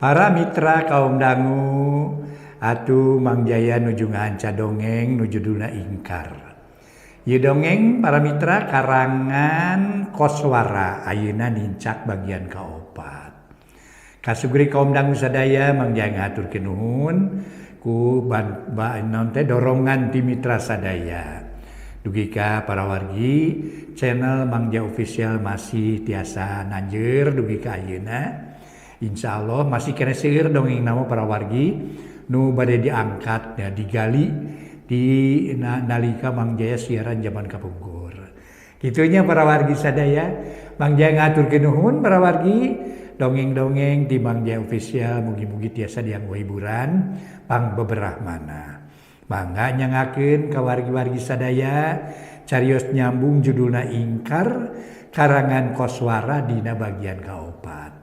Para mitra kaum dangu atuh Mang Jaya nuju ngahanca dongeng nu judulna Ingkar. Ieu dongeng para mitra karangan Koswara ayeuna nincak bagian kaopat. Kasugri kaum dangu sadaya Mang Jaya ngahaturkeun nuhun ku naon teh dorongan ti mitra sadaya. Dugi ka para wargi channel Mang Jaya Official masih tiasa nanjeur dugi ka ayeuna. Insya Allah masih keneh seueur dongeng nama para wargi nu bade diangkat ya digali di nalika Mang Jaya siaran zaman kapungkur. Kitunya para wargi sadaya, Mang Jaya ngaturkeun nuhun para wargi dongeng-dongeng di Mang Jaya Official mugi-mugi tiasa dianggo hiburan pang beberahmana. Mangga nyangakeun ka wargi-wargi sadaya carios nyambung judulna Ingkar karangan Koswara dina bagian kaopat.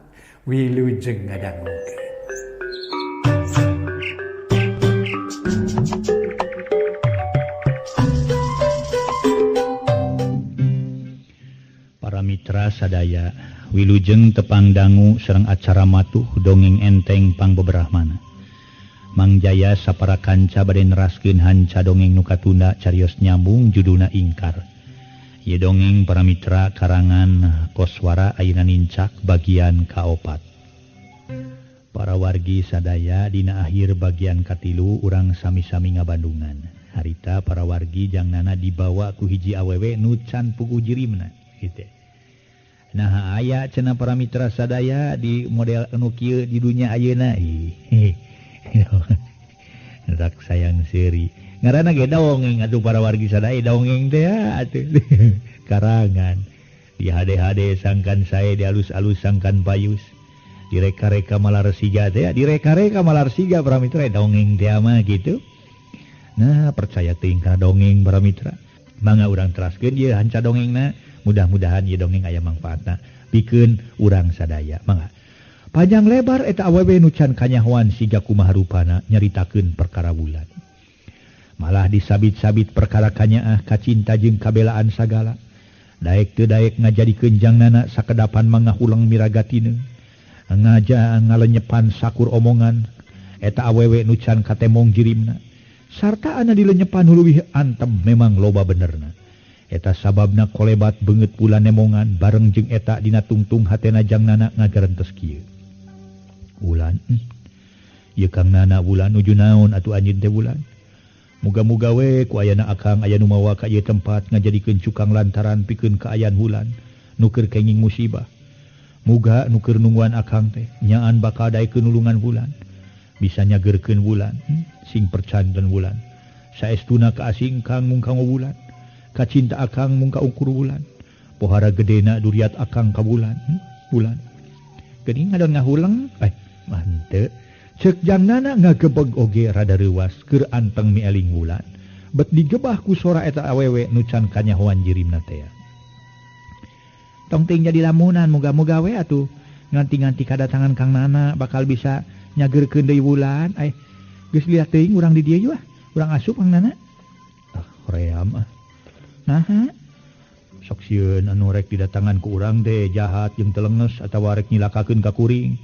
Wilujeng ngadangukeun. Para mitra sadaya, wilujeng tepang dangu sareng acara matuh dongeng enteng pang beberahmana. Mang Jaya sapara kanca bade neraskeun hanca dongeng nu katunda carios nyambung judulna Ingkar. Ieu dongeng para mitra karangan Koswara ayeuna nincak bagian kaopat. Para wargi sadaya dina akhir bagian katilu urang sami-sami ngabandungan. Harita para wargi jangnana dibawa ku hiji awewe nu can puguh jirimna kitu. Nah aya cenah para mitra sadaya di model anu kieu di dunya ayeuna. Rak sayang seuri. Ngaranna ge dongeng atuh para wargi sadaya dongeng teh atuh. Karangan di hade-hade sangkan sae di alus-alus sangkan payus. Direka-reka malar siga teh, direka-reka malar siga para mitra dongeng teh mah kitu. Nah, percaya teuing kana dongeng para mitra. Mangga urang teraskeun ieu hanca dongengna, mudah-mudahan ieu dongeng aya mangfaatna pikeun urang sadaya. Mangga. Panjang lebar eta awewe nu can kanyahoan siga kumaha rupana nyaritakeun perkara bulan. Malah disabit-sabit perkara kanyaah kacinta jeung kabelaan sagala. Daek teu daek ngajadikeun jangnana sakedapan mangahulang miragatine. Ngaja ngalenyepan sakur omongan eta awewe nu can katemong jirimna. Sarta ana dilenyepan leuwih antem memang loba benerna. Eta sababna kolebat beungeut bulan nemongan bareng jeung eta dina tungtung hatena jangnana ngagarentes kieu. Bulan, ieu Kang Nana bulan nuju naon atuh anjeun teh bulan. Muga-muga we ku ayana akang aya nu mawa ka ieu tempat ngajadikeun cukang lantaran pikeun kaayaan bulan nu keur kenging musibah. Muga nu keur nungguan akang teh nyaan bakal daekeun nulungan bulan. Bisa nyageurkeun bulan, sing percanten bulan. Saestuna ka asing kang mung kanggo bulan. Kacinta akang mung ka ukur bulan. Pohara gedena duriat akang ka bulan, bulan. Geuning ngadon ngahuleng, mah henteu. Ceuk jangnana ngagebeg oge rada reuwas keur anteng mieling bulan. Bet digebah ku sora eta awewe nu can kanyahoan jirimna teh. Tong teuing jadi lamunan muga-muga we atuh nganti-nganti kadatangan Kang Nana bakal bisa nyageurkeun deui bulan. Geus liat teuing urang di dieu ah, urang asup Kang Nana. Ah, hoream ah. Naha? Sok sieun anu rek didatangan ku urang teh jahat jeung telenges atawa rek nyilakakeun ka kuring.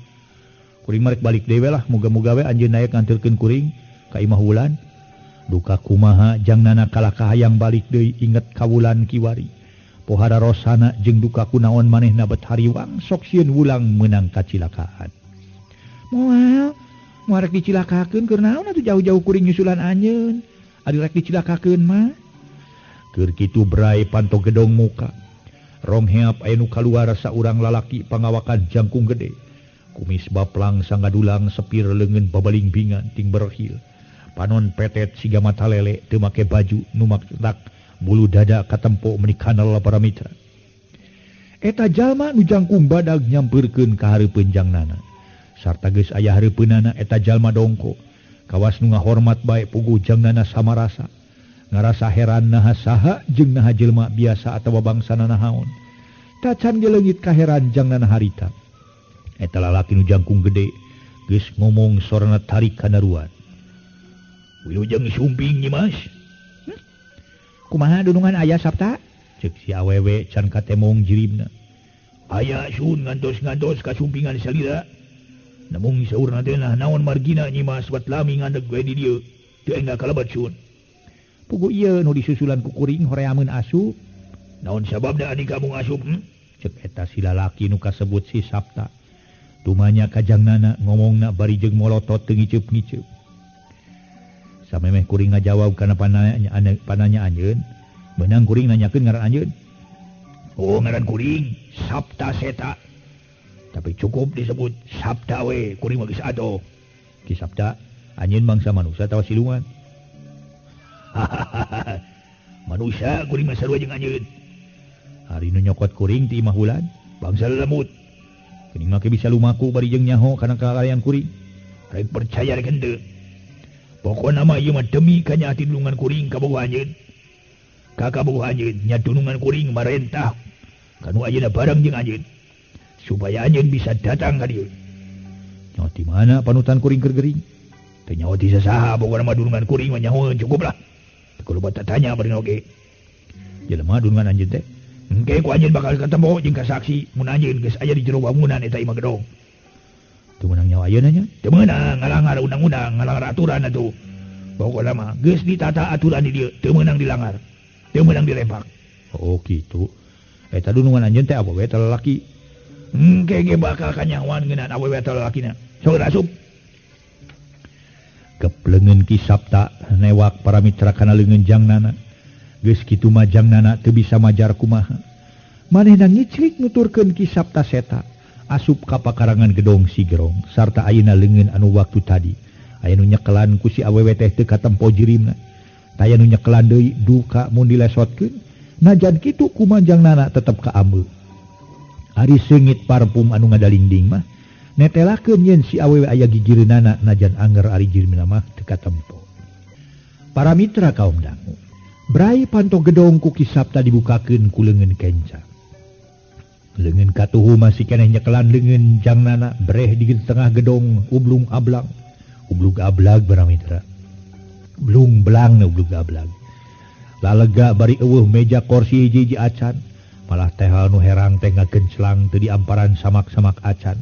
Kuring mah rek balik deui we lah, muga-muga we anjeun naek nganterkeun kuring ka imah wulan. Duka kumaha jangnana kalah kahayang balik deui inget ka wulan kiwari. Pohara rosana jeung duka kunaon manehna bet hariwang sok sieun wulang meunang kacilakaan. Moal, moal rek dicilakakeun keur naon atuh jauh-jauh kuring nyusulan anjeun. Ari rek dicilakakeun mah. Keur kitu brai panto gedong muka. Rong heap aya nu kaluar saurang lalaki pangawakan jangkung gede. Kumis baplang sangadulang sepir leungeun babalingbingan ting berhil. Panon petet siga mata lele teu make baju nu maktak bulu dada katempo meuni kanal para mitra. Eta jalma nu jangkung badag nyampeurkeun ka hareupeun jangnana. Sarta geus aya hareupeunana eta jalma dongko. Kawas nu ngahormat bae puguh jangnana samarasa. Ngarasa heran naha saha jeung naha jelema biasa atawa bangsana nahaon. Tacan ge leungit kaheran jangnana harita. Eta lalaki nu jangkung gede geus ngomong sorana tarik kanaruan. Wilujeng sumping nyi Mas. Kumaha dunungan aya Sabta? Ceuk si awewe can katemong jirimna. Aya sun ngantos-ngantos kasumpingan salira. Namung saurna teh naon margina Nyimas bat lami ngandeg we di dieu. Teu enggal kalebat sun. Pugu ieu nu disusulan ku kuring horeameun asup. Naon sababna ani kamu asup? Cek eta si lalaki nu kasebut si Sabta. Tumanya kajangnana ngomongna bari jeung molotot teu ngiceup-ngiceup. Samemeh kuring ngajawab kana pananya anjeun, beunang kuring nanyakeun ngaran anjeun. Oh, ngaran kuring Sabta Seta. Tapi cukup disebut Sabta we, kuring mah geus atoh. Ki Sabta, anjeun bangsa manusia atawa siluman? Manusia kuring mah sarua jeung anjeun. Ari nu nyokot kuring ti imah bulan, bangsa lemut. Geuning make bisa lumaku bari jeung nyaho kana kaalayan kuring. Rek percaya rek henteu. Pokona mah ieu mah demi kanyaah tinulungan kuring ka bogoh anjeun. Ka kabogoh anjeun nya dunungan kuring marentah kanu ayeuna bareng jeung anjeun supaya anjeun bisa datang ka dieu. Nyaho ti mana panutan kuring keur gering? Teu nyaho ti sasaha pokona mah dunungan kuring mah nyahoeun cukup lah. Teu kudu tanya bari oge. Jelema dunungan anjeun teh engke ku anjeun bakal ketemu jeung kasaksi mun anjeun geus aya di jero bangunan eta imah gedong. Teu meunang nyawa ayeuna nya? Teu meunang ngalangar undang-undang, ngalangar aturan atuh. Pokona mah geus ditata aturan di dieu, teu meunang dilanggar. Teu meunang dilempak. Oh kitu. Eta dunungan anjeun teh awewe teh lalaki? Engke ge bakal kanyahoan ngeunaan awewe teh lalakina. Sok asup. Kepleungeun Ki Sabta newak para mitra kana leungeun jangnana. Geus kitu mah jangnana teu bisa majar kumaha. Manehna ngiclik nuturkeun Ki Sabta Seta asup ka pakarangan gedong si Gerong sarta ayeuna leungeun anu waktu tadi. Aya nu nyekelan ku si awewe teh teu katempo jirimna. Taya nu nyekelan deui duka mun dilesotkeun. Najan kitu kumaha jangnana tetep kaambe. Ari seungit parfum anu ngadalingding mah netelakeun yen si awewe aya gigireunana najan anger ari jirimna mah teu katempo. Para mitra kaum dangu, brai panto gedong ku Ki Sabta dibukakeun ku leungeun kenca. Leungeun katuhu masih keneh nyekelan leungeun jangnana breh di tengah gedong ublung ablang. Ublug ablag para mitra. Blung belang ublug ablag. Lalega bari eueuh meja kursi hiji-hiji acan, malah teh anu herang teh ngagenclang teu diamparan samak-samak acan.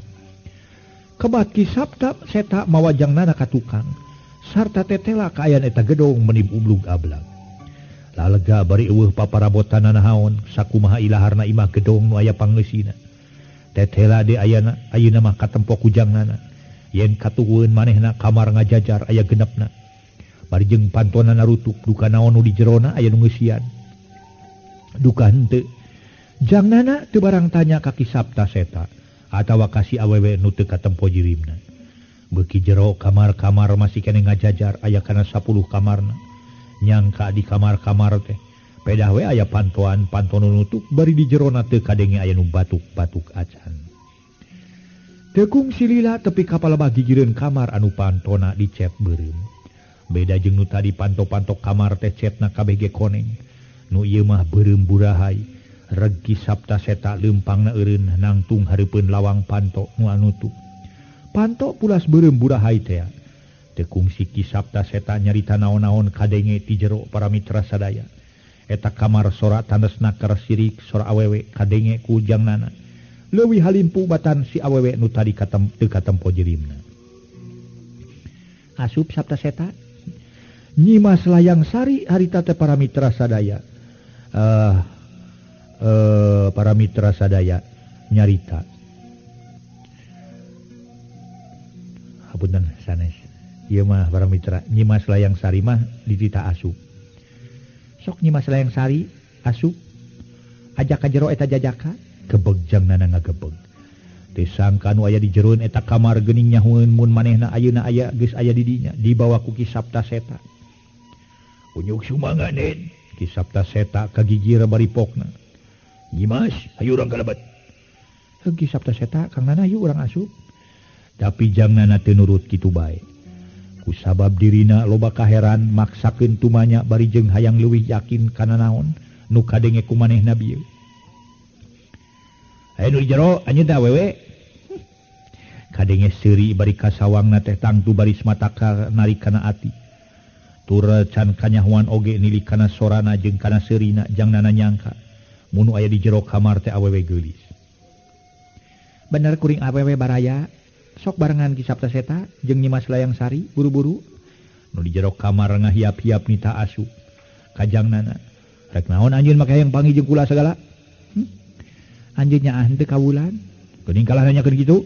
Kebat Ki Sabta Seta mawa jangnana ka tukang sarta tetela kaayaan eta gedong meni ublug ablag. Lalega bari eueuh paparabotan nanaon sakumaha ilaharna imah gedong nu aya pangeusina. Tetela de ayana ayeuna mah katempo ku jangnana. Yen katuhueun manehna kamar ngajajar aya genepna. Bari jeung pantonana rutuk duka naon nu di jerona aya nu ngeusian. Duka henteu. Jangnana teu barang tanya ka Ki Sabta Seta atawa ka si awewe nu teu katempo jirimna. Beuki jero kamar-kamar masih keneh ngajajar aya kana 10 kamarna. Nyangka di kamar-kamar teh pedah we aya pantoan panton nu nutup bari di jerona teu kadenge aya nu batuk-batuk acan. Teu kungsi lila tepi ka palebah gigireun kamar anu pantona dicet beureum. Beda jeung nu tadi panto-panto kamar teh cetna kabeh ge koneng. Nu ieu mah beureum burahai. Reg Ki Sabta Seta leumpangna eureun nangtung hareupeun lawang panto nu anutup. Panto pulas beureum burahai teh. Teu kungsi Ki Sabta Seta nyarita naon-naon kadenge ti jero para mitra sadaya. Eta kamar sora tanesna keur sirik sora awewe kadenge ku jangnana. Leuwih halimpu batan si awewe nu tadi teu katempo jirimna. Asup Sabta Seta. Nyimas Layang Sari harita teh para mitra sadaya. Para mitra sadaya nyarita. Hapunten sanes. Ieu mah para mitra Nyimas Layang Sari mah ditita asup. Sok Nyimas Layang Sari asup ajak ka jero eta jajaka gebeg jangnana ngagebeg. Teu sangka nu aya di jeroan eta kamar geuning nyahueun mun manehna ayeuna aya geus aya di dinya dibawa ku Ki Sabta Seta. Unyuk sumangga Nen. Ki Sabta Seta kagigir bari pokna. Nyimas, hayu urang kalebet. Heuh Ki Sabta Seta, Kang Nana hayu urang asup. Tapi jangnana teu nurut kitu bae. Kusabab dirina loba kaheran maksakeun tumanya bari jeung hayang leuwih yakin kana naon nu kadenge ku manehna bieu. Aya nu di jero anjeun teh awewe. Kadenge seuri bari kasawangna teh tangtu baris mata narik kana ati. Tur can kanyahoan oge nilik kana sorana jeung kana seurina jangnana nyangka mun aya di jero kamar teh awewe geulis. Bener kuring awewe baraya. Sok barengan Ki Sapta Seta jeung Nyimas Layang Sari buru-buru. Nu di jero kamar ngahiap-hiap nita asup. Kajang nana. Rek naon anjeun make hayang panggih jeung kula sagala? Anjeun nyaah henteu ka Wulan. Geuning kalah nanyakeun kitu.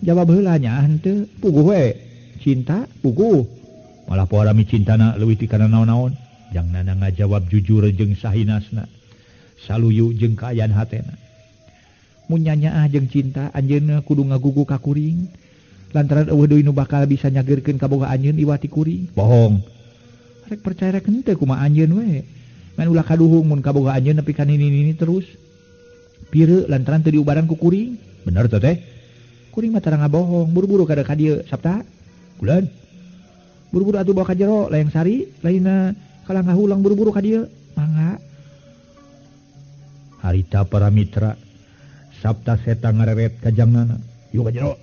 Jawab heula nyaah henteu. Puguh we. Cinta puguh. Malah poho rami cintana leuwih ti kana naon-naon. Jang nana ngajawab jujur jeung sahinasna. Saluyu jeung kaayaan hatena. Mun nyaah jeung cinta anjeunna kudu ngagugu ka kuring. Lantaran eueuh deui nu bakal bisa nyageurkeun kaboga anjeun iwati kuring. Bohong. Rek percaya rek henteu kumaha anjeun we. Ngan ulah kaduhung mun kaboga anjeun nepi ka nini-nini terus. Pireuk lantaran teu diubaran ku kuring. Bener teh teh. Kuring mah tara ngabohong, buru-buru kada ka dieu Sapta. Bulan. Buru-buru atuh bawa ka jero Layang Sari, lainna kalah ngahulang buru-buru ka dieu. Mangga. Harita para mitra Sapta Seta ngareret ka jangnana. Yuk ka jero.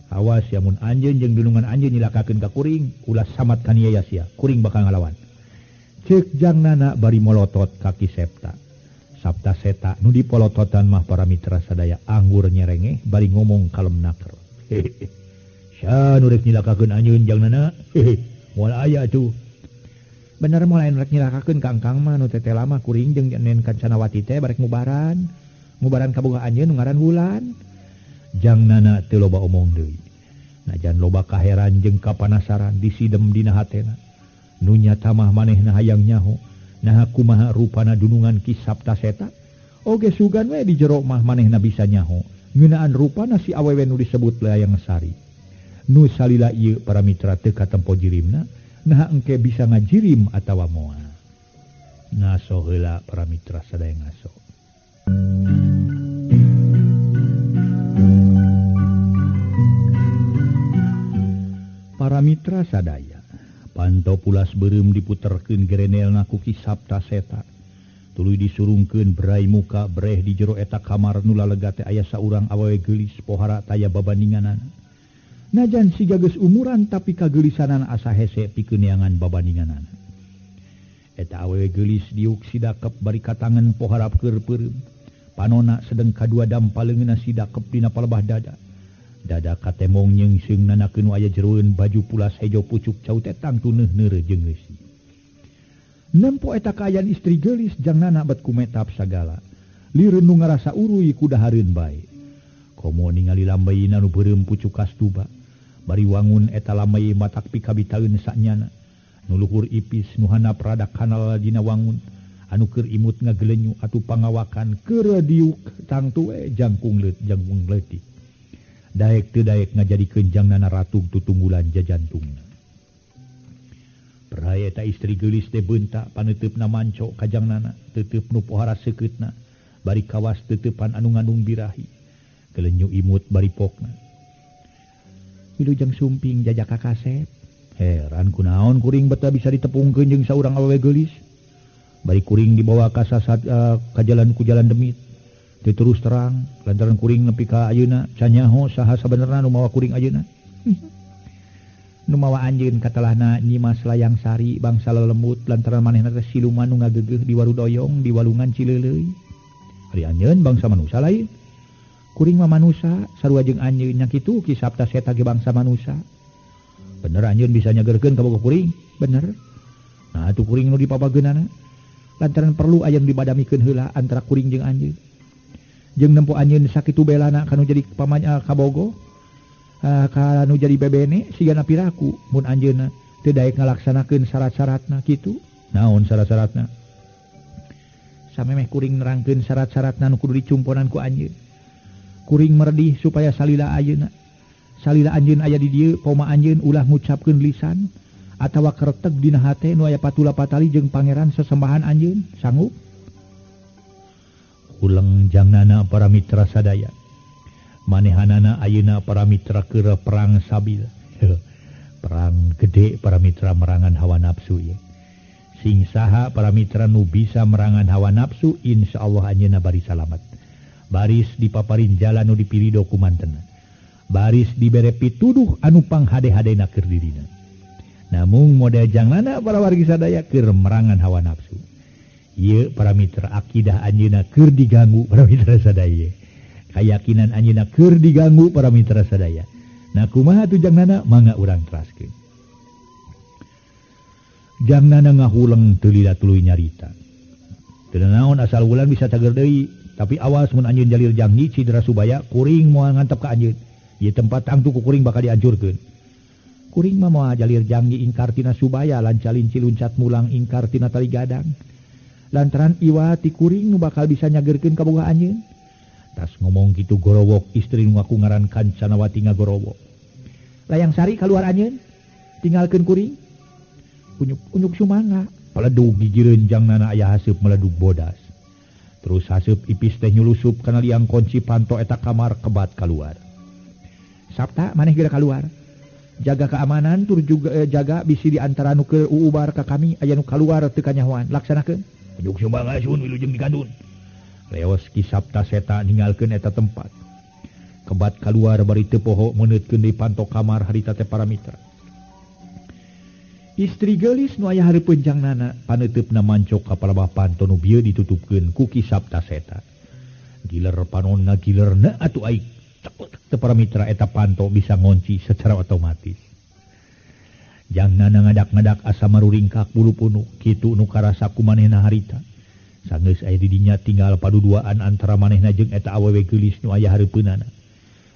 Awas ya mun anjeun jeung dunungan anjeun nyilakakeun ka kuring, ulah samat kaniaya sia, kuring bakal ngalawan. Ceuk jangnana bari molotot ka Ki Septa. Sapta Seta nu dipolototan mah para mitra sadaya anggur nyerengeh bari ngomong kalem naker. Hehehe. Sia nu rek nyilakakeun anjeun jangnana? Hehe. Moal aya atuh. Bener moal aya nu rek nyilakakeun ka engkang mah nu teh lama kuring jeung Nen Kancanawati teh barek mubaran. Mubaran kaboga anjeun nu ngaran Wulan. Jangnana teu loba omong deui. Najan loba kaheran jeung kapanasaran disidem dina hatena. Nu nyata mah manehna hayang nyaho, naha kumaha rupana dunungan Ki Sapta Seta. Oge sugan we di jero mah manehna bisa nyaho ngeunaan rupana si awewe nu disebut Layang Sari. Nu salila ieu para mitra teu katempo jirimna, naha engke bisa ngajirim atawa moal. Ngaso heula para mitra sadaya ngaso. Para mitra sadaya, panto pulas beureum diputerkeun gerenelna ku Ki Sapta Seta. Tuluy disurungkeun berai muka breh di jero eta kamar nu lalega teh aya saurang awewe geulis pohara taya babandinganana. Najan siga geus umuran tapi kageulisanana asa hese pikeun neangan babandinganana. Eta awewe geulis diuk sidakep bari katangan pohara keur peureum. Panona sedeng kadua dampaleungeunna sidakep dina palebah dada. Dada katemong nyeungseng nanakeun nu aya jeroeun baju pulas hejo pucuk cau teh tangtu neuh-neureuh jeung geusi. Nempo eta kaayaan istri geulis jangnana bet kumetap sagala. Lireun nu ngarasa uruy ku dahareun bae. Komo ningali lambayna nu beureum pucuk kastuba. Bari wangun eta lambay matak pikabitaeun sanyana. Nu luhur ipis nu handap rada kanal dina wangun. Anu keur imut ngagelenyu atuh pangawakan keur diuk tangtu we jangkung leut jangkung leutik. Daek teu daek ngajadikeun jangnana ratug tutunggulan jajantungna. Peraya eta istri geulis teh beunta paneuteup manco ka jangnana, teuteup nu pohara seukeutna, bari kawas teuteupan anu ngandung birahi. Kelenyu imut bari pokna. Wilujeng sumping jajak ka kasep. Heran kunaon kuring beta bisa ditepungkeun jeung saurang awewe geulis. Bari kuring dibawa ka sasat ka jalan ku jalan demit. Teu terus terang lantaran kuring nepi ka ayeuna canyaho saha sabenerna nu mawa kuring ayeuna. Nu mawa anjeun katelahna Nyimas Layang Sari bangsa lelembut lantaran manehna teh siluman nu ngageugeuh di Warudoyong di walungan Cileuleuy. Ari anjeun bangsa manusa lain. Kuring mah manusa sarua jeung anjeun nya kitu Ki Sapta Seta ge bangsa manusa. Bener anjeun bisa nyageurkeun ka boga kuring? Bener. Nah atuh kuring nu dipapageunana lantaran perlu aya nu dibadamikeun heula antara kuring jeung anjeun. Jeung nempo anjeun sakitu belana kanu jadi pamanya kabogo kanu jadi bebene sigana piraku mun anjeunna teu daek ngalaksanakeun syarat-syaratna kitu. Naon syarat-syaratna? Samemeh kuring nerangkeun syarat-syaratna nu kudu dicumponan ku anjeun. Kuring merdih supaya salila ayeuna. Salila anjeun aya di dieu poma anjeun ulah ngucapkeun lisan atawa kereteg dina hate nu aya patula patali jeung pangeran sesembahan anjeun. Sanggup? Uleng jangnana para mitra sadaya. Manehanana ayeuna para mitra keur perang sabil. Perang gede para mitra merangan hawa nafsu ye. Sing saha para mitra nu bisa merangan hawa nafsu insyaallah anjeunna bari salamat. Baris dipaparin jalan nu dipirido ku mantena. Baris dibere pituduh anu panghade-hadena keur dirina. Namung model jangnana para wargi sadaya keur merangan hawa nafsu. Ieu para mitra akidah anjeunna keur diganggu para mitra sadaya. Kayakinan anjeunna keur diganggu para mitra sadaya. Nah kumaha tuh jangnana mangga urang teraskeun. Jangnana ngahuleng teu lila tuluy nyarita. Teu naon asal wulan bisa cager deui, tapi awas mun anjeun jalir janggi cidera Subaya kuring moal ngantep ka anjeun. Ieu tempat tangtu ku kuring bakal dihancurkeun. Kuring mah moal jalir janggi ingkar tina Subaya lancalinci luncat mulang ingkar tina tali gadang. Lantaran iwa ti kuring nu bakal bisa nyagerkeun kaboga anjeun. Tas ngomong kitu gorowok istri nu ngaku ngaran Kancanawati ngagorowok. Layang Sari kaluar anjeun, tinggalkeun kuring. Unyuk-unyuk sumangga, peledug gigireun jangnana aya haseup meledug bodas. Terus haseup ipis teh nyulusup kana liang kunci panto eta kamar kebat kaluar. Sabta maneh geura kaluar. Jaga keamanan tur juga jaga bisi di antara nu keur uubar ka kami aya nu kaluar teu kanyahoan. Laksanakeun. Unyuk sumangga sun wilujeng dikandun. Leos Ki Sabta Seta ninggalkeun eta tempat. Kebat kaluar bari teu poho meuneutkeun deui panto kamar harita teh para mitra. Istri geulis nu aya hareupeun jangnana paneuteup mancok ka palebah panto nu bieu ditutupkeun ku Ki Sabta Seta. Giler panonna gilerna atuh aik. Teu para mitra eta panto bisa ngonci secara otomatis. Jangnana ngadak-ngadak asa maruringkak bulu punuk kitu nu karasa ku manehna harita. Sanggeus aya di dinya tinggal paduduaan antara manehna jeung eta awewe geulis nu aya hareupeunana.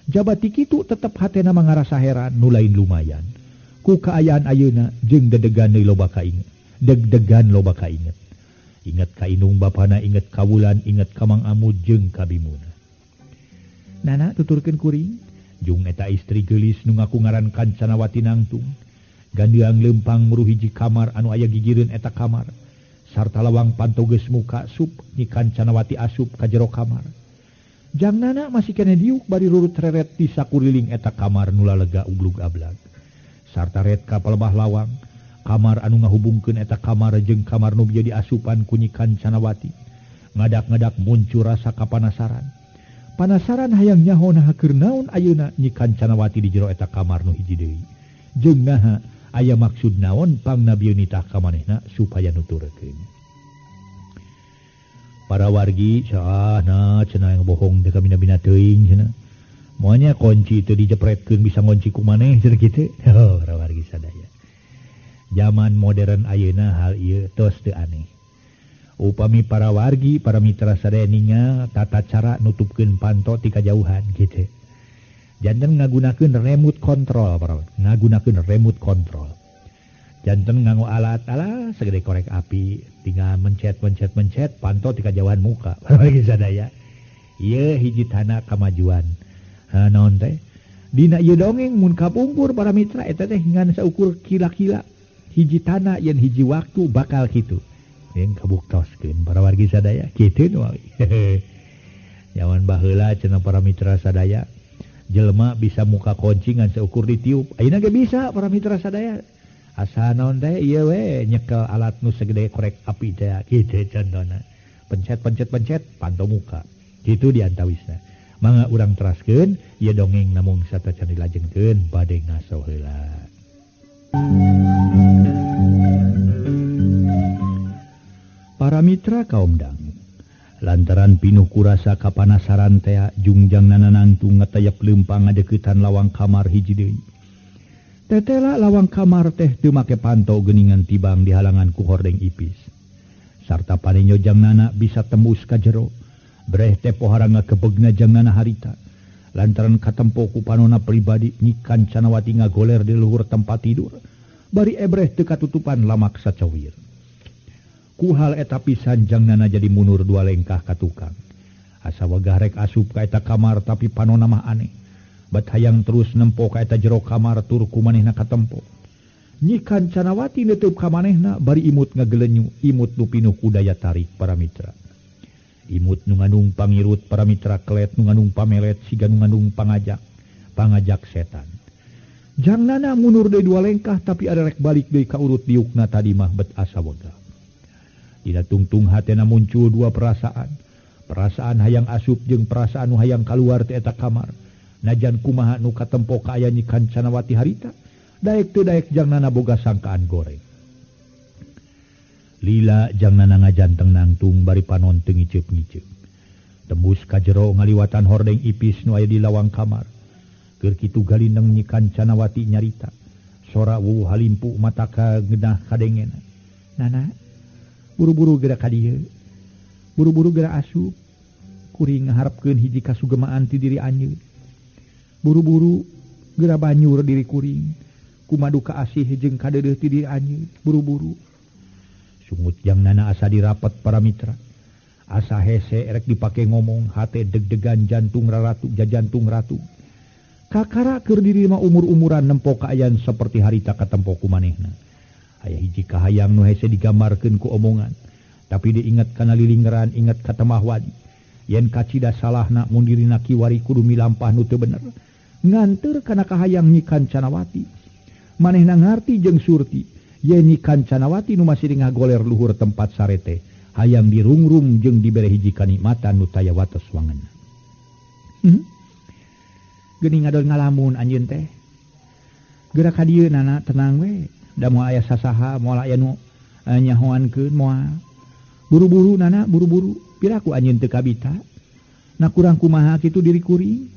Jabati kitu tetep hatena mah ngarasa heran nu lain lumayan. Ku kaayaan ayeuna jeung dedegan deui loba kainget. Deg-degan loba kainget. Inget ka indung bapana, inget ka Wulan, inget ka Mang Amud jeung ka Bimuna. Nana tuturkeun kuring, jung eta istri geulis nu ngaku ngaran Kancanawati nangtung. Gandeang lempang muruh hiji kamar anu aya gigireun eta kamar. Sarta lawang panto geus muka sup Nyi Kancanawati asup ka jero kamar. Jangnana masih keneh diuk bari rurut reret di sakuriling eta kamar nu lalega uglug ablag. Sarta ret ka palebah lawang kamar anu ngahubungkeun eta kamar jeung kamar nu bieu diasupan ku Nyi Kancanawati. Ngadak-ngadak muncul rasa kapanasaran. Panasaran hayang nyaho naha keur naon ayeuna Nyi Kancanawati di jero eta kamar nu hiji deui. Jeung naha aya maksud naon pangna bieu nitah ka manehna supaya nuturkeun. Para wargi saahna cenah yang bohong teh kabina-bina teuing cenah. Moalnya kunci teu dijepretkeun bisa ngonci ku maneh cenah kitu. Oh, para wargi sadaya. Zaman modern ayeuna hal ieu tos teu aneh. Upami para wargi, para mitra sadaya ningal tata cara nutupkeun panto ti kajauhan kitu. Janten ngagunakeun remote control para ngagunakeun remote control. Janten nganggo alat alah segede korek api tinggal mencet mencet mencet panto ti kajauhan muka. Para wargi sadaya. Ieu hiji tanda kamajuan. Ha naon teh? Dina ieu dongeng mun kapungkur para mitra eta teh ngan saukur kila-kila hiji tanah yen hiji waktu bakal kitu. Yen kabuktoskeun para wargi sadaya kitu nu Jaman baheula cenah para mitra sadaya jelema bisa muka kunci ngan seukur ditiup. Ayeuna ge bisa para mitra sadaya. Asa naon teh ieu we nyekel alat nu segede korek api teh kitu contona. Pencet pencet pencet panto muka. Kitu diantawisna. Mangga urang teraskeun ieu dongeng namung satacan dilajengkeun bade ngaso heula. Para mitra kaum dangu, lantaran pinuh kurasa kapanasaran tea jungjang nananangtung ngetayap lempang ngadeukeutan lawang kamar hiji deui. Tetela lawang kamar teh teu make panto geuningan tibang di halangan ku hordeng ipis. Sarta panenyo jangnana bisa tembus ka jero. Breh teh pohara ngakebegna jangnana harita. Lantaran katempo ku panona pribadi Nyi Kancanawati ngagoler di luhur tempat tidur. Bari ebreh teu katutupan lamak sacawir. Ku hal eta pisan jangnana jadi mundur dua lengkah ka tukang. Asa wegah rek asup ka eta kamar tapi panona mah aneh. Bat hayang terus nempo ka eta jero kamar tur ku manehna katempo. Nyi Kancanawati neuteub ka manehna bari imut ngagelenyu, imut nu pinuh ku daya tarik para mitra. Imut nu ngandung pangirut para mitra kelet nu ngandung pamelet siga nu ngandung pangajak, pangajak setan. Jangnana mundur deui dua lengkah tapi ada rek balik deui ka urut diukna tadi mah bet asa wegah. Dina tungtung hatena muncul dua perasaan. Perasaan hayang asup jeung perasaan nu hayang kaluar ti eta kamar. Najan kumaha nu katempo ka aya Nyi Kancanawati harita, daek teu daek jangnana boga sangkaan goreng. Lila jangnana ngajanteng nangtung bari panon teu ngiceup-ngiceup. Tembus ka jero ngaliwatan hordeng ipis nu aya di lawang kamar. Keur kitu galindeng Nyi Kancanawati nyarita. Sora wuh halimpu mata ka genah kadengena. Nana, buru-buru geura ka dieu. Buru-buru geura asup. Kuring ngaharepkeun hiji kasugemaan ti diri anjeun. Buru-buru geura banyur diri kuring. Kumadu kaasih jeung kadeudeuh ti diri anjeun. Buru-buru. Sungut jang Nana asa dirapet para mitra. Asa hese erek dipake ngomong, hate deg-degan jantung raratu jajantung ratu. Kakara keur diri mah umur-umuran nempo kaayaan seperti harita katempo ku manehna. Aya hiji kahayang nu hese digambarkeun ku omongan, tapi diingat kana lilingeran, ingat ka temah wadi. Yen kacida salahna mun dirina kiwari kudu milampah nu teu bener. Nganteur kana kahayang Nyi Kancanawati. Manehna ngarti jeung Surti, yen Nyi Kancanawati nu masih ngagoler luhur tempat sarete, hayang dirungrum jeung dibere hiji kanikmatan nu taya wates wangeunna. Geuning ngadon ngalamun anjeun teh. Geura ka dieu Nana tenang we. Da moal aya sasaha, moal aya nu nyahoankeun moal. Buru-buru Nana, buru-buru. Piraku anjeun teu kabita. Na kurang kumaha kitu diri kuring.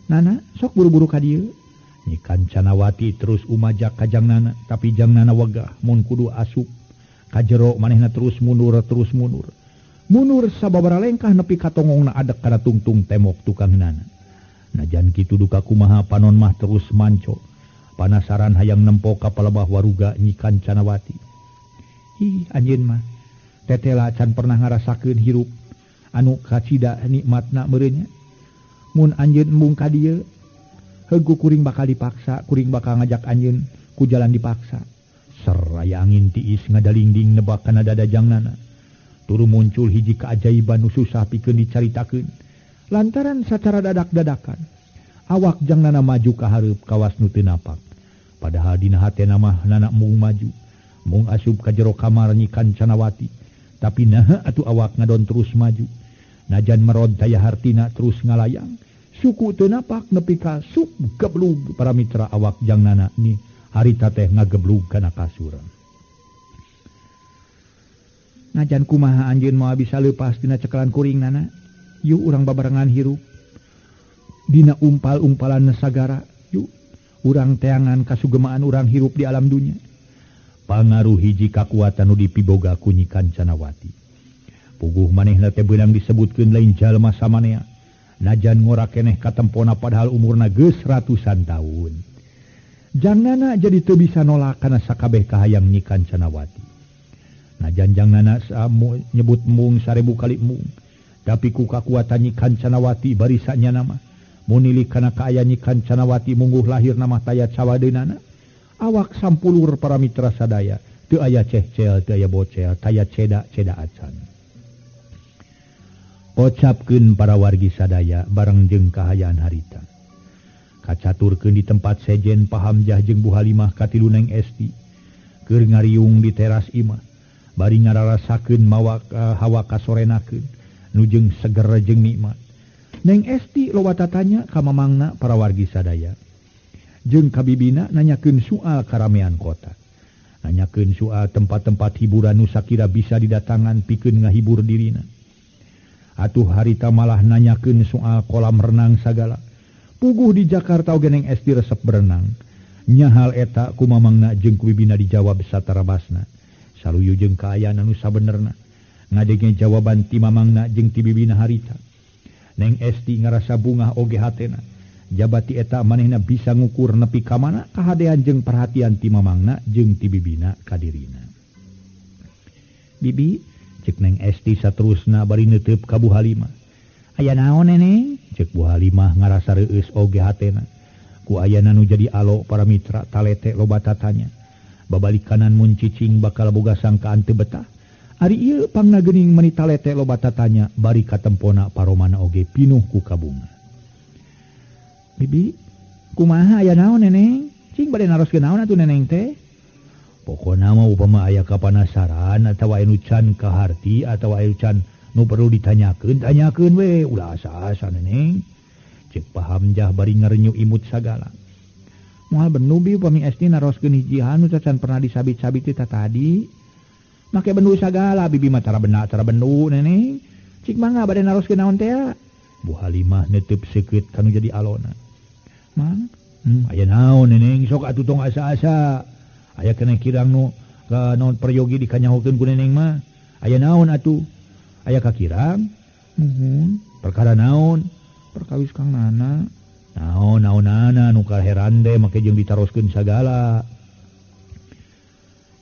Nana, sok buru-buru ka dieu. Nyi Kancanawati terus umajak ka jang Nana, tapi jang Nana wegah mun kudu asup. Ka jero manehna terus mundur, terus mundur. Mundur sababaraha lengkah nepi ka tongongna adek kana tungtung temok tukang Nana. Najan kitu duka kumaha panon mah terus manco. Panasaran hayang nempo ka palebah waruga Nyi Kancanawati. Ih, anjeun mah tetela can pernah ngarasakeun hirup anu kacida nikmatna meureun nya. Mun anjeun embung ka dieu, heugu kuring bakal dipaksa, kuring bakal ngajak anjeun ku jalan dipaksa. Seraya angin tiis ngadalingding nebak kana dada jang Nana. Turu muncul hiji keajaiban nu susah pikeun dicaritakeun. Lantaran sacara dadak-dadakan awak jang Nana maju ka hareup kawas nu teu napak. Padahal dina hatena mah Nana mung maju, mung asup ka jero kamar Nyi Kancanawati. Tapi naha atuh awak ngadon terus maju. Najan merod daya hartina terus ngalayang. Suku teu napak nepi ka sup geblug para mitra awak jang Nana ni harita teh ngageblug kana kasur. Najan kumaha anjeun moal bisa leupas dina cekelan kuring Nana. Yuk urang babarengan hirup dina umpal-umpalan sagara. Yuk urang teangan kasugemaan urang hirup di alam dunya. Pangaruh hiji kakuatan nu dipiboga ku Nyi Kancanawati. Puguh manehna teh beunang disebutkeun lain jalma samanea. Najan ngora keneh katempona padahal umurna geus ratusan tahun. Jang Nana jadi teu bisa nolak kana sakabeh kahayang Nyi Kancanawati. Najan jang Nana nyebut mung 1000 kali mung. Tapi ku kakuatan Nyi Kancanawati barisanya nama. Munilik kana kaayaan Nyi Kancanawati mungguh lahir nama taya cawadeunana. Awak sampulur para mitra sadaya. Teu aya cehcel, teu aya bocel, taya ceda-ceda acan. Kocapkeun para wargi sadaya bareng jeung kahayaan harita. Kacaturkeun di tempat sejen Pahamjah jeung Bu Halimah katilu Neng Esti. Keur ngariung di teras imah. Bari ngararasakeun mawa hawa kasorenakeun. Nu jeung seger jeung nikmat. Neng Esti loba tatanya ka mamangna para wargi sadaya. Jeung ka bibina nanyakeun soal karamean kota. Nanyakeun soal tempat-tempat hiburan nu sakira bisa didatangan pikeun ngahibur dirina. Atuh harita malah nanyakeun soal kolam renang sagala. Puguh di Jakarta oge Neng Esti resep berenang. Nya hal eta ku mamangna jeung ku bibina dijawab satarabasna. Saluyu jeung kaayaan anu sabenerna. Ngadenge jawaban ti mamangna jeung ti bibina harita. Neng Esti ngarasa bungah oge hatena. Jabati eta manehna bisa ngukur nepi ka mana kahadean jeung perhatian ti mamangna jeung ti bibina ka dirina. Bibi, cek Neng Esti saterusna bari neuteup ka Bu Halimah. Aya naon neneng? Cek Bu Halimah ngarasa reueus oge hatena. Ku ayana nu jadi alo para mitra talete loba tatanya. Babalik kanan mun cicing bakal boga sangkaan teu betah. Ari ieu pangna geuning meni talete loba tatanya bari katempona paromana oge pinuh ku kabunga. Bibi, kumaha aya naon neneng? Cing bade naroskeun naon atuh neneng teh? Pokona mah upama aya kapanasaran atawa anu can kaharti atawa anu can nu perlu ditanyakeun, tanyakeun we ulah asa-asa neneng. Cek Pahamjah bari ngarenyu imut sagala. Moal benu bi upami Esti naroskeun hiji hal nu can pernah disabit-sabit ti tadi. Make bendu sagala bibi mah tara bena tara bendu neneng. Cik mangga bade naroskeun naon teh? Bu Halimah netep seukeut kanu jadi alona. Mang, aya naon neneng sok atuh tong asa-asa. Aya keneh kirang nu ka naon peryogi dikanyahokeun ku neneng mah. Aya naon atuh? Aya kakirang? Muhun. Perkara naon? Perkawis Kang Nana. Naon naonana nu kaheran teh make jeung ditaroskeun sagala.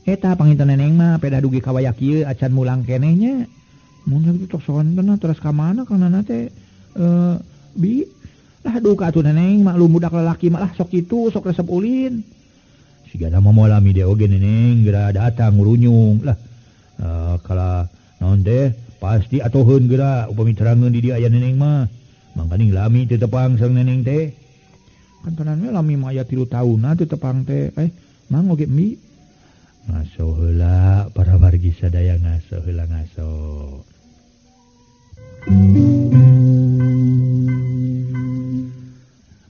Eta panginten neneng mah pedah dugi ka wayah kieu acan mulang keneh nya. Mun sakitu tok sonten terus ka mana Kang Nana teh? Bi lah duka atuh neneng maklum budak lalaki mah lah sok kitu sok resep ulin. Sigana mah moal lami deui oge neneng geura datang ngurunyung lah. Kala naon teh pasti atoheun geura upami terangeun di dieu aya neneng mah. Mangkaning lami teu tepang sareng neneng teh. Kantonan we lami mah aya 3 taunna teu tepang teh. Mang oge mi. Ngaso heula para wargi sadaya ngaso heula ngaso.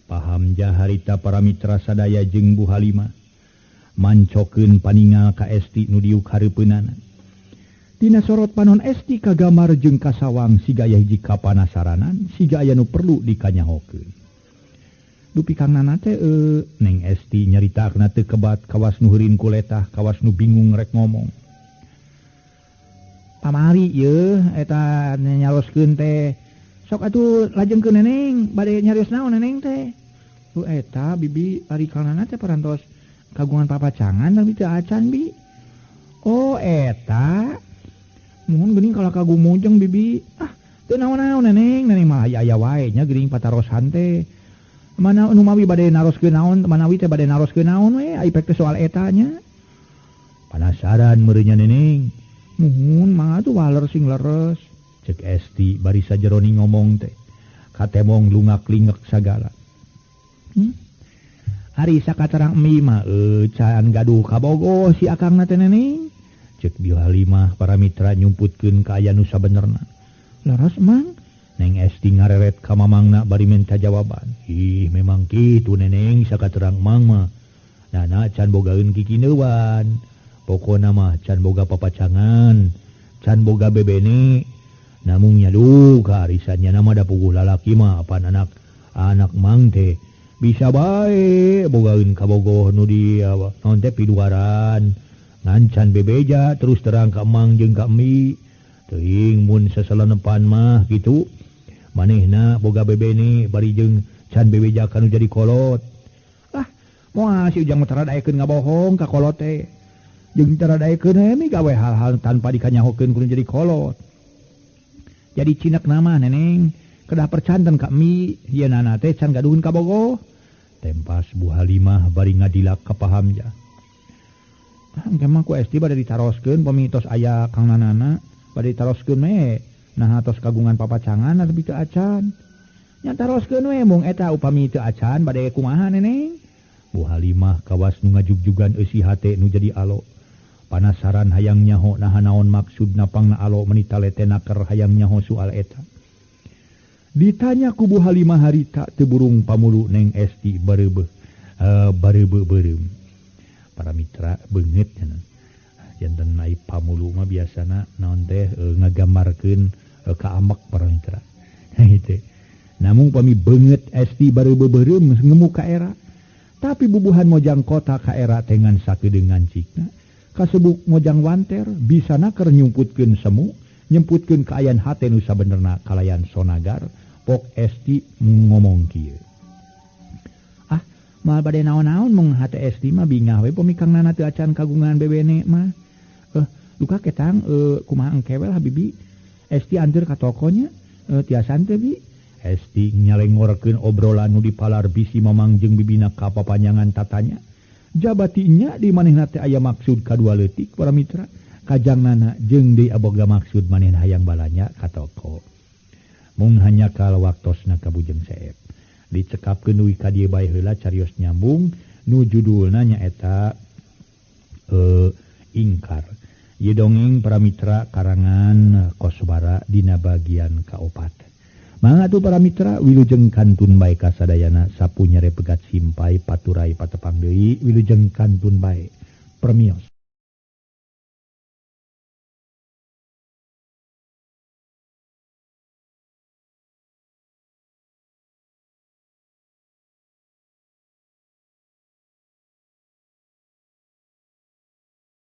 Paham jaharita para mitra sadaya jeung Bu Halimah mancokeun paningal ka Esti nu diuk hareupeunana. Dina sorot panon Esti kagamar jeung kasawang siga aya hiji kapanasaranan, siga aya nu perlu dikanyahokeun. Dupi Kang Nana teh Neng Esti nyaritakna teu kebat kawas nu heurin kuletah, kawas nu bingung rek ngomong. Pamari yeuh eta nyaloskeun teh. Sok atuh lajengkeun neneng, bade nyarios naon neneng teh? Eta bibi ari Kang Nana teh parantos kagungan papacangan tapi teu acan bi. Oh eta muhun geuning kalah kagumujeng bibi. Ah teu naon-naon neneng, neneng mah aya-aya wae nya geuning patarosan teh. Mana nu mawi bade naroskeun naon, manawi teh bade naroskeun naon we, ai pek teh soal eta nya. Panasaran meureun nya neneng. Muhun mah atuh waler sing leres. Cek Esti bari sajeroni ngomong teh. Katemong lungak-lingek sagala. Ari sakaterang emi mah can gaduh kabogoh si akangna teh neneng. Cek Bu Halimah para mitra nyumputkeun ka aya nu sabenerna. Leres mang? Neng Esti ngareret ka mamangna bari minta jawaban. Ih memang kitu neneng sakaterang mang mah. Nana can bogaeun kikineuan. Pokona mah can boga papacangan, can boga bebene. Namung nya duka arisannya nama da puguh lalaki mah apan anak mang teh bisa bae bogaeun kabogoh nu di naon teh piduaran. Ngan can bebeja terus terang ka mang jeung ka emi. Teuing mun sasalanepan mah kitu. Manehna boga bebene bari jeung can bebeja kanu jadi kolot. Ah, moal si Ujang mah tara daekeun ngabohong ka kolot teh. Jeung tara daekeun we gawe hal-hal tanpa dikanyahokeun kudu jadi kolot. Jadi cinek nama neneng kedah percanten ka emi ieu nana teh can gaduhun kabogoh. Tempas Bu Halimah bari ngadilak ka Pahamja. Ah, engke mah ku Esti bade ditaroskeun pami tos aya Kang Nanana bade ditaroskeun we. Nah tos kagungan papacangan tapi teu acan. Nya taroskeun we mung eta upami teu acan bade kumaha neneng. Bu Halimah kawas nu ngajugjugan eusi hate nu jadi alo. Panasaran hayang nyaho naha naon maksudna pangna alo meni talete naker hayang nyaho soal eta. Ditanya ku Bu Halimah harita teu burung pamulu Neng Esti bareubeuh bareubeuh beureum. Para mitra beungeut cenah. Janten ai pamulu mah biasana naon teh ngagambarkeun ka amek para mitra. Hese. Namung pami beungeut Esti bareubeuh beureum ngemu ka era. Tapi bubuhan mojang kota ka era tengan sakedeung ngancikna. Kasebuk mojang wanter bisa naker nyumputkeun semu, nyemputkeun kaayan hate nu sabenerna kalayan sonagar. Pok Esti ngomong kieu. Ah, moal bade naon-naon mung hate Esti mah bingah we pami Kang Nana teu acan kagungan bebene mah. Duka ketang kumaha engke we lah bibi. Esti anteur ka tokonya, tiasan teh bi. Esti nyalengorkeun obrolan nu dipalar bisi mamang jeung bibina ka papanjangan tatanya. Jabatinya di manehna teh aya maksud kadua leutik para mitra. Kajang Nana jeung deui aboga maksud manehna hayang balanya ka toko. Mung hanya kal waktosna ka Bujeng Seep. Dicekapkeun dugi ka dieu bae heula carios nyambung nu judulna nyaeta Ingkar. Ieu dongeng para mitra karangan Koswara dina bagian kaopat. Mangga atuh para mitra wilujeng kantun bae kasadayana sapu nyere pegat simpai paturai patepang deui wilujeng kantun bae. Permios.